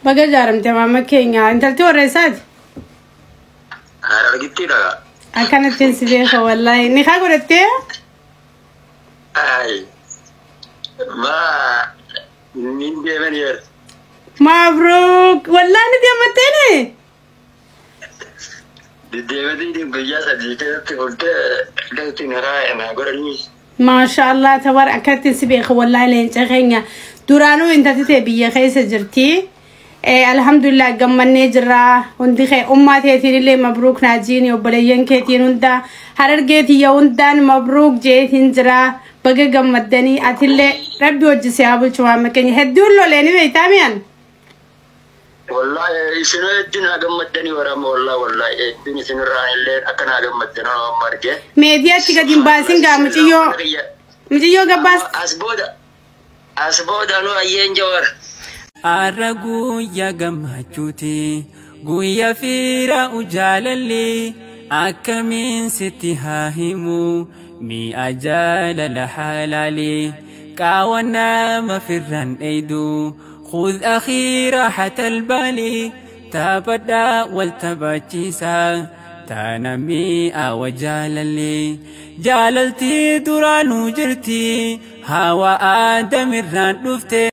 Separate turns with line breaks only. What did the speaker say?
Baga ijaaramte maama keenya. Intalti warra eessaati?
Harargittiidha.
Akkanattiin si beeka wallaahi. Nikaa godhattee?
Ay. Maa nin deeman yeer.
Mabruuk. Wallaahi ni deematteeni?
Deddeebitiin guyyaa 3 keessatti fuutee akkasitti nikaa naa godhanii.
Maashaallah tabar akkatti si beeka wallaahi leenca keenya. Duraanuu intalti tee biyya keessa jirti. Alhamdulillah gammannee jirra. Hundi kee ummaa teetiin illee mabruuk naajiin obboleeyyan keetiin hunda harargee tiyya hundaan mabruuk jeetiin jira. Baga gammaddanii atillee rabbi hojii si haa bulchu waan keenya hedduun lolee ni beektaa mi'an.
Wallahi isin hedduun naa gammaddanii waraama wallahi wallahi hedduun isinirraan illee akka naa gammaddan amma arge.
Meediyaatti gadi hin baasin gaa muciyyoo muciyyoo gabbaas.
As booda nu ayyeen jawar.
Har'a guyyaa gammachuuti, guyyaa fiiraa'u jaalalli, akkamiin sitti haa himu, mi'a jaalala halaali, qaawa nama firraan dheeydu, khudh akhii raaxatal baali, taphadhaa wal taphachiisa, taana mi'aawa jaalalli. Jaalalti duraanuu jirti, hawa aadamirraan dhufte.